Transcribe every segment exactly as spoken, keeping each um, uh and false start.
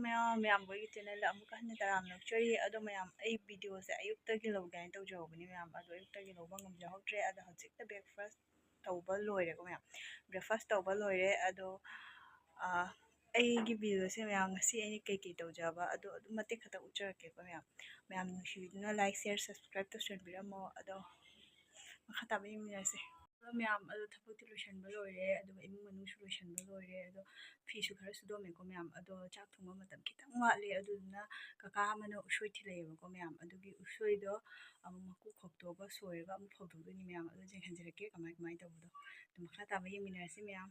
ꯃꯌꯥꯝ, ꯃꯌꯥꯝ ꯈꯣꯏꯒꯤ ꯆꯦꯅꯦꯜꯗ ꯑꯃꯨꯛꯀ ꯍꯟꯅ ꯇꯔꯥꯝꯅ ꯑꯣꯛꯆꯔꯤ꯫ ꯑꯗꯣ ꯃꯌꯥꯝ, ꯑꯩ ꯚꯤꯗꯤꯑꯣꯁꯦ ꯑꯌꯨꯛꯇꯒꯤ ꯂꯧꯒꯦ ꯍꯥꯏꯅ ꯇꯧꯖꯍꯧꯕꯅꯤ ꯃꯌꯥꯝ, ꯑꯗꯣ ꯑꯌꯨꯛꯇꯒꯤ ꯂꯧꯕ ꯉꯝꯖꯍꯧꯗ꯭ꯔꯦ꯫ ꯑꯗꯣ ꯍꯧꯖꯤꯛꯇ ꯕ꯭ꯔꯦꯛꯐꯥꯁ ꯇꯧꯕ ꯂꯣꯏꯔꯦꯀꯣ ꯃꯌꯥꯝ, ꯕ꯭ꯔꯦꯛꯐꯥꯁ ꯇꯧꯕ ꯂꯣꯏꯔꯦ꯫ ꯑꯗꯣ ꯑꯩꯒꯤ ꯚꯤꯗꯤꯑꯣꯁꯦ ꯃꯌꯥꯝ, ꯉꯁꯤ ꯑꯩꯅ ꯀꯩꯀꯩ ꯇꯧꯖꯕ ꯑꯗꯣ ꯑꯗꯨꯝ ꯃꯇꯦꯛ ꯈꯛꯇ ꯎꯠꯆꯔꯛꯀꯦꯀꯣ ꯃꯌꯥꯝ꯫ ꯃꯌꯥꯝ ꯅꯨꯡꯁꯤꯕꯤꯗꯨꯅ ꯂꯥꯏꯛ, ꯁꯤꯌꯔ, ꯁꯕꯁꯀ꯭ꯔꯥꯏꯕ ꯇꯧꯁꯟꯕꯤꯔꯝꯃꯣ꯫ ꯑꯗꯣ ꯃꯈꯥ ꯇꯥꯕ ꯌꯦꯡꯃꯤꯟꯅꯔꯁꯦ꯫ ꯍꯜꯂꯣ ꯃꯌꯥꯝ, ꯑꯗꯣ ꯊꯕꯛꯇꯤ ꯂꯣꯏꯁꯟꯕ ꯂꯣꯏꯔꯦ, ꯑꯗꯨꯒ ꯏꯃꯨꯡ ꯃꯅꯨꯡꯁꯨ ꯂꯣꯏꯁꯟꯕ ꯂꯣꯏꯔꯦ꯫ ꯑꯗꯣ ꯐꯤꯁꯨ ꯈꯔ ꯁꯨꯗꯣꯛꯑꯝꯃꯦꯀꯣ ꯃꯌꯥꯝ꯫ ꯑꯗꯣ ꯆꯥꯛ ꯊꯣꯡꯕ ꯃꯇꯝ ꯈꯤꯇꯪ ꯋꯥꯠꯂꯤ, ꯑꯗꯨꯗꯨꯅ ꯀꯀꯥ ꯑꯃꯅ ꯎꯁꯣꯏ ꯊꯤꯜꯂꯛꯑꯦꯕꯀꯣ ꯃꯌꯥꯝ꯫ ꯑꯗꯨꯒꯤ ꯎꯁꯣꯏꯗꯣ ꯑꯃꯨꯛ ꯃꯀꯨ ꯈꯣꯛꯇꯣꯛꯑꯒ ꯁꯣꯏꯔꯒ ꯑꯃꯨꯛ ꯐꯧꯗꯣꯛꯇꯣꯏꯅꯤ ꯃꯌꯥꯝ꯫ ꯑꯗꯨ ꯌꯦꯡꯍꯟꯖꯔꯛꯀꯦ ꯀꯃꯥꯏ ꯀꯃꯥꯏꯅ ꯇꯧꯕꯗꯣ꯫ ꯑꯗꯨ ꯃꯈꯥ ꯇꯥꯕ ꯌꯦꯡꯃꯤꯟꯅꯔꯁꯤ ꯃꯌꯥꯝ꯫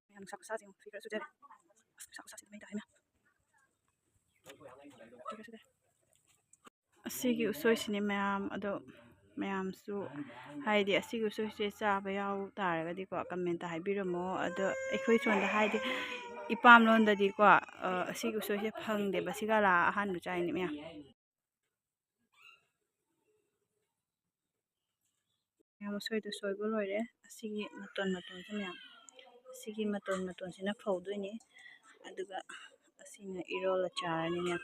ꯃꯌꯥꯝ ꯅꯨꯡꯁꯥ ꯈꯨꯁꯥꯁꯦ ꯌꯦꯡꯉꯨ, ꯐꯤ ꯈꯔ ꯁꯨꯖꯔꯦ꯫ ꯑꯁ, ꯅꯨꯡꯁꯥ ꯈꯨꯁꯥꯁꯤꯗꯤ ꯃꯩ ꯇꯥꯔꯦ ꯏꯃꯥ꯫ ꯐꯤ ꯈꯔ ꯁꯨꯖꯔꯦ꯫ ꯑꯁꯤꯒꯤ ꯎꯁꯣꯏꯁꯤꯅꯦ ꯃꯌꯥꯝ, ꯑꯗꯣ ꯃꯌꯥꯝꯁꯨ ꯍꯥꯏꯗꯤ ꯑꯁꯤꯒꯤ ꯎꯁꯣꯏꯁꯦ ꯆꯥꯕ ꯌꯥꯎ ꯇꯥꯔꯒꯗꯤꯀꯣ, ꯀꯃꯦꯟꯇ ꯍꯥꯏꯕꯤꯔꯝꯃꯣ꯫ ꯑꯗꯣ ꯑꯩꯈꯣꯏ ꯁꯣꯝꯗ ꯍꯥꯏꯗꯤ ꯏꯄꯥꯝ ꯂꯣꯝꯗꯗꯤꯀꯣ, ꯑ, ꯑꯁꯤꯒꯤ ꯎꯁꯣꯏꯁꯦ ꯐꯪꯗꯦꯕ꯫ ꯁꯤꯒ ꯂꯥꯛꯑ ꯑꯍꯥꯟꯕ ꯆꯥꯏꯅꯦ ꯃꯌꯥꯝ꯫ ꯃꯌꯥꯝ ꯎꯁꯣꯏꯗꯣ ꯁꯣꯏꯕ ꯂꯣꯏꯔꯦ꯫ ꯑꯁꯤꯒꯤ ꯃꯇꯣꯟ ꯃꯇꯣꯟꯁꯦ ꯃꯌꯥꯝ, ꯑꯁꯤꯒꯤ ꯃꯇꯣꯟ ꯃꯇꯣꯟꯁꯤꯅ ꯐꯧꯗꯣꯏꯅꯤ꯫ ꯑꯗꯨꯒ ꯑꯁꯤꯅ ꯏꯔꯣꯜꯂ ꯆꯥꯔꯅꯤ ꯃꯌꯥꯝ꯫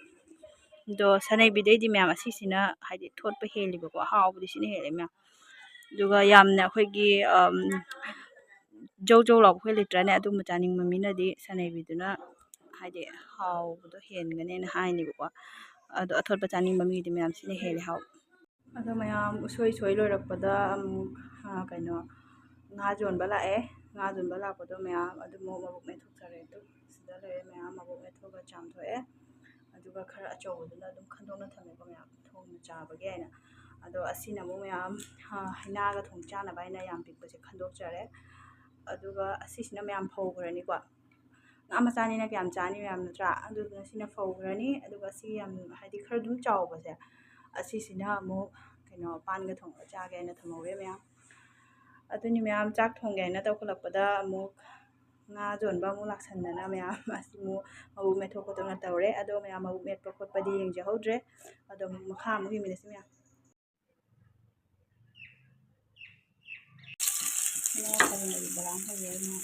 ꯑꯗꯣ ꯁꯅꯩꯕꯤꯗꯩꯗꯤ ꯃꯌꯥꯝ ꯑꯁꯤꯁꯤꯅ ꯍꯥꯏꯗꯤ ꯊꯣꯠꯄ ꯍꯦꯜꯂꯤꯕꯀꯣ, ꯍꯥꯎꯕꯗꯤ ꯁꯤꯅ ꯍꯦꯜꯂꯦ ꯃꯌꯥꯝ꯫ ꯑꯗꯨꯒ ꯌꯥꯝꯅ ꯑꯩꯈꯣꯏꯒꯤ, ꯑꯝ, ꯖꯧ ꯖꯧ ꯂꯥꯎꯕ ꯑꯩꯈꯣꯏ ꯂꯩꯇ꯭ꯔꯅꯦ, ꯑꯗꯨꯝꯕ ꯆꯥꯅꯤꯡꯕ ꯃꯤꯅꯗꯤ ꯁꯅꯩꯕꯤꯗꯨꯅ ꯍꯥꯏꯗꯤ ꯍꯥꯎꯕꯗꯣ ꯍꯦꯟꯒꯅꯦꯅ ꯍꯥꯏꯅꯦꯕꯀꯣ꯫ ꯑꯗꯣ ꯑꯊꯣꯠꯄ ꯆꯥꯅꯤꯡꯕ ꯃꯤꯗꯤ ꯃꯌꯥꯝ ꯁꯤꯅ ꯍꯦꯜꯂꯦ ꯍꯥꯎꯕ꯫ ꯑꯗꯣ ꯃꯌꯥꯝ ꯎꯁꯣꯏ ꯁꯣꯏ ꯂꯣꯏꯔꯛꯄꯗ ꯑꯃꯨꯛ, ꯑ, ꯀꯩꯅꯣ, ꯉꯥ ꯌꯣꯟꯕ ꯂꯥꯛꯑꯦ꯫ ꯉꯥ ꯌꯣꯟꯕ ꯂꯥꯛꯄꯗꯣ ꯃꯌꯥꯝ ꯑꯗꯨꯃꯨꯛ ꯃꯕꯨꯛ ꯃꯦꯠꯊꯣꯛꯆꯔꯦ꯫ ꯑꯗꯨ ꯁꯤꯗ ꯂꯩꯔꯦ ꯃꯌꯥꯝ, ꯃꯕꯨꯛ ꯃꯦꯠꯊꯣꯛꯑꯒ ꯆꯥꯝꯊꯣꯛꯑꯦ꯫ ꯑꯗꯨꯒ ꯈꯔ ꯑꯆꯧꯕꯗꯨꯅ ꯑꯗꯨꯝ ꯈꯟꯗꯣꯛꯅ ꯊꯝꯃꯦꯀꯣ ꯃꯌꯥꯝ, ꯊꯣꯡꯅ ꯆꯥꯕꯒꯤ ꯍꯥꯏꯅ꯫ ꯑꯗꯣ ꯑꯁꯤꯅ ꯑꯃꯨꯛ ꯃꯌꯥꯝ, ꯑ, ꯍꯩꯅꯥꯒ ꯊꯣꯡ ꯆꯥꯅꯕ ꯍꯥꯏꯅ ꯌꯥꯝ ꯄꯤꯛꯄꯁꯦ ꯈꯟꯗꯣꯛꯆꯔꯦ꯫ ꯑꯗꯨꯒ ꯑꯁꯤꯁꯤꯅ ꯃꯌꯥꯝ ꯐꯧꯈ꯭ꯔꯅꯤꯀꯣ꯫ ꯉꯥ ꯃꯆꯥꯅꯤꯅ ꯀꯌꯥꯝ ꯆꯥꯅꯤ ꯃꯌꯥꯝ, ꯅꯠꯇ꯭ꯔꯥ? ꯑꯗꯨꯗꯨꯅ ꯁꯤꯅ ꯐꯧꯈ꯭ꯔꯅꯤ꯫ ꯑꯗꯨꯒ ꯁꯤ ꯌꯥꯝ, ꯍꯥꯏꯗꯤ, ꯈꯔ ꯑꯗꯨꯝ ꯆꯥꯎꯕꯁꯦ, ꯑꯁꯤꯁꯤꯅ ꯑꯃꯨꯛ, ꯀꯩꯅꯣ, ꯄꯥꯟꯒ ꯊꯣꯡꯉꯒ ꯆꯥꯒꯦ ꯍꯥꯏꯅ ꯊꯝꯍꯧꯔꯦ ꯃꯌꯥꯝ꯫ ꯑꯗꯨꯅꯤ ꯃꯌꯥꯝ, ꯆꯥꯛ ꯊꯣꯡꯒꯦ ꯍꯥꯏꯅ ꯇꯧꯈꯠꯂꯛꯄꯗ ꯑꯃꯨꯛ ꯉꯥ ꯌꯣꯟꯕ ꯑꯃꯨꯛ ꯂꯥꯛꯁꯟꯗꯅ ꯃꯌꯥꯝ ꯑꯁꯤ ꯑꯃꯨꯛ ꯃꯕꯨꯛ ꯃꯦꯠꯊꯣꯛ ꯈꯣꯠꯇꯣꯛꯅ ꯇꯧꯔꯦ꯫ ꯑꯗꯣ ꯃꯌꯥꯝ ꯃꯕꯨꯛ ꯃꯦꯠꯄ ꯈꯣꯠꯄꯗꯤ ꯌꯦꯡꯖꯍꯧꯗ꯭ꯔꯦ꯫ ꯑꯗꯣ ꯑꯃꯨꯛ ꯃꯈꯥ ꯑꯃꯨꯛ ꯌꯦꯡꯃꯤꯟꯅꯁꯤ ꯃꯌꯥꯝ꯫ ꯉꯥ ꯀꯔꯤ ꯀꯔꯤ ꯕꯣꯔꯥ ꯑꯃ ꯍꯧꯔꯦ ꯃꯌꯥꯝ꯫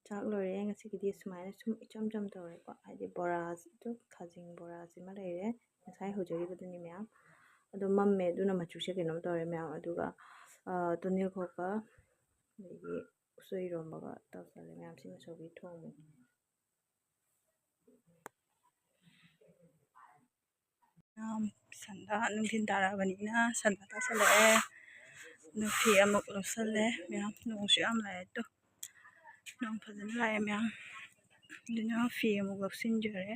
ꯆꯥꯛ ꯂꯣꯏꯔꯦ꯫ ꯉꯁꯤꯒꯤꯗꯤ ꯁꯨꯃꯥꯏꯅ ꯁꯨꯝ ꯏꯆꯝ ꯆꯝ ꯇꯧꯔꯦꯀꯣ꯫ ꯍꯥꯏꯗꯤ ꯕꯣꯔꯥꯗꯨ, ꯈꯥꯖꯤꯡ ꯕꯣꯔꯥꯁꯤꯃ ꯂꯩꯔꯦ, ꯉꯁꯥꯏ ꯍꯧꯖꯈꯤꯕꯗꯨꯅꯤ ꯃꯌꯥꯝ꯫ ꯑꯗꯣ ꯃꯝꯃꯦ, ꯑꯗꯨꯅ ꯃꯆꯨꯁꯦ ꯀꯩꯅꯣꯝ ꯇꯧꯔꯦ ꯃꯌꯥꯝ꯫ ꯑꯗꯨꯒ, ꯑ, ꯇꯣꯅꯤꯜꯈꯣꯛꯀ ꯑꯗꯒꯤ ꯎꯁꯣꯏ ꯏꯔꯣꯝꯕꯒ ꯇꯧꯁꯜꯂꯦ ꯃꯌꯥꯝ꯫ ꯁꯤꯅ ꯁꯧꯒ꯭ꯔꯤ ꯊꯣꯡꯕꯅꯤ꯫ ꯌꯥꯝ ꯁꯟꯗꯥ, ꯅꯨꯡꯊꯤꯟ ꯇꯥꯔꯛꯑꯕꯅꯤꯅ ꯁꯟꯗꯥ ꯇꯥꯁꯜꯂꯛꯑꯦ꯫ ꯑꯗꯨ ꯐꯤ ꯑꯃꯨꯛ ꯂꯧꯁꯜꯂꯦ ꯃꯌꯥꯝ꯫ ꯅꯣꯡꯁꯨ ꯌꯥꯝ ꯂꯥꯛꯑꯦ ꯇꯨ꯫ ꯅꯣꯡ ꯐꯖꯅ ꯂꯥꯛꯑꯦ ꯃꯌꯥꯝ꯫ ꯑꯗꯨꯅ ꯐꯤ ꯑꯃꯨꯛ ꯂꯧꯁꯤꯟꯖꯔꯦ꯫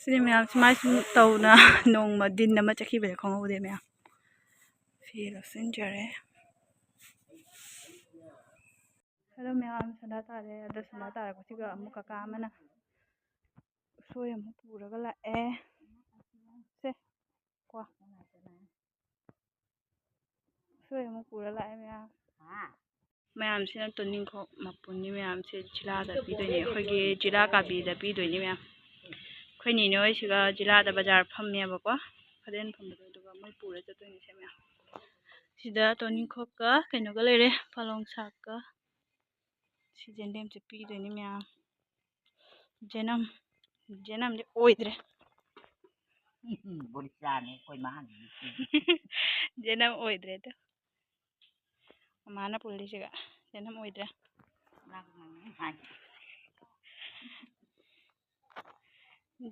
ꯁꯤꯅꯤ ꯃꯌꯥꯝ, ꯁꯨꯃꯥꯏ ꯁꯨꯝ ꯇꯧꯅ ꯅꯣꯡꯃ ꯗꯤꯟ ꯑꯃ ꯆꯠꯈꯤꯕꯁꯦ ꯈꯪꯍꯧꯗꯦ ꯃꯌꯥꯝ꯫ ꯐꯤ ꯂꯧꯁꯤꯟꯖꯔꯦ꯫ ꯑꯗꯣ ꯃꯌꯥꯝ ꯁꯟꯗꯥ ꯇꯥꯔꯦ꯫ ꯑꯗꯣ ꯁꯟꯗꯥ ꯇꯥꯔꯛꯄꯁꯤꯒ ꯑꯃꯨꯛ ꯀꯀꯥ ꯑꯃꯅ ꯎꯁꯣꯏ ꯑꯃꯨꯛ ꯄꯨꯔꯒ ꯂꯥꯛꯑꯦ꯫ ꯁꯦ, ꯀꯣ꯫ ꯎꯁꯣꯏ ꯑꯃꯨꯛ ꯄꯨꯔ ꯂꯥꯛꯑꯦ ꯃꯌꯥꯝ꯫ ꯃꯌꯥꯝꯁꯤꯅ ꯇꯣꯅꯤꯡꯈꯣꯛ ꯃꯄꯨꯟꯅꯤ ꯃꯌꯥꯝꯁꯦ꯫ ꯖꯤꯂꯥꯗ ꯄꯤꯗꯣꯏꯅꯦ, ꯑꯩꯈꯣꯏꯒꯤ ꯖꯤꯂꯥ ꯀꯥꯕꯤꯗ ꯄꯤꯗꯣꯏꯅꯦ ꯃꯌꯥꯝ꯫ ꯑꯩꯈꯣꯏ ꯅꯦꯅꯦ ꯍꯣꯏꯁꯤꯒ ꯖꯤꯂꯥꯗ ꯕꯖꯥꯔ ꯐꯝꯃꯦꯕꯀꯣ, ꯈꯗꯦꯟ ꯐꯝꯕꯗꯣ, ꯑꯗꯨꯒ ꯃꯣꯏ ꯄꯨꯔ ꯆꯠꯇꯣꯏꯅꯦ ꯁꯦ ꯃꯌꯥꯝ꯫ ꯁꯤꯗ ꯇꯣꯅꯤꯡꯈꯣꯛꯀ ꯀꯩꯅꯣꯒ ꯂꯩꯔꯦ, ꯄꯥꯂꯣꯡ ꯁꯥꯛꯀ꯫ ꯁꯤ ꯌꯦꯟꯗꯦꯝꯁꯦ ꯄꯤꯗꯣꯏꯅꯤ ꯃꯌꯥꯝ꯫ ꯌꯦꯅꯝ, ꯌꯦꯅꯝꯗꯤ ꯑꯣꯏꯗ꯭ꯔꯦ꯫ ꯕꯣꯔꯤꯆꯥꯅꯦ ꯑꯩꯈꯣꯏ ꯃꯥꯅ꯫ ꯌꯦꯅꯝ ꯑꯣꯏꯗ꯭ꯔꯦ ꯑꯗꯣ꯫ ꯃꯃꯥꯅ ꯄꯨꯜꯂꯤꯁꯤꯒ ꯌꯦꯅꯝ ꯑꯣꯏꯗ꯭ꯔꯦ꯫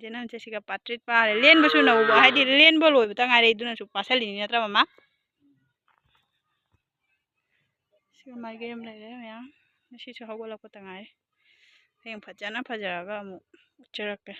ꯌꯦꯅꯝꯁꯦ ꯁꯤꯒ ꯄꯥꯇ꯭ꯔꯤꯠ ꯄꯥꯔꯦ꯫ ꯂꯦꯟꯕꯁꯨ ꯅꯧꯕ, ꯍꯥꯏꯗꯤ ꯂꯦꯟꯕ ꯂꯣꯏꯕꯇ ꯉꯥꯏꯔꯦ, ꯑꯗꯨꯅꯁꯨ ꯄꯥꯁꯜꯂꯤꯅꯤ ꯅꯠꯇ꯭ꯔꯥ ꯃꯃꯥ? ꯁꯤꯒ ꯃꯥꯏꯒꯩ ꯑꯃ ꯂꯩꯔꯦ ꯃꯌꯥꯝ꯫ ꯉꯁꯤꯁꯨ ꯍꯧꯒꯠꯂꯛꯄꯇ ꯉꯥꯏꯔꯤ꯫ ꯍꯌꯦꯡ ꯐꯖꯅ ꯐꯖꯔꯒ ꯑꯃꯨꯛ ꯎꯠꯆꯔꯛꯀꯦ꯫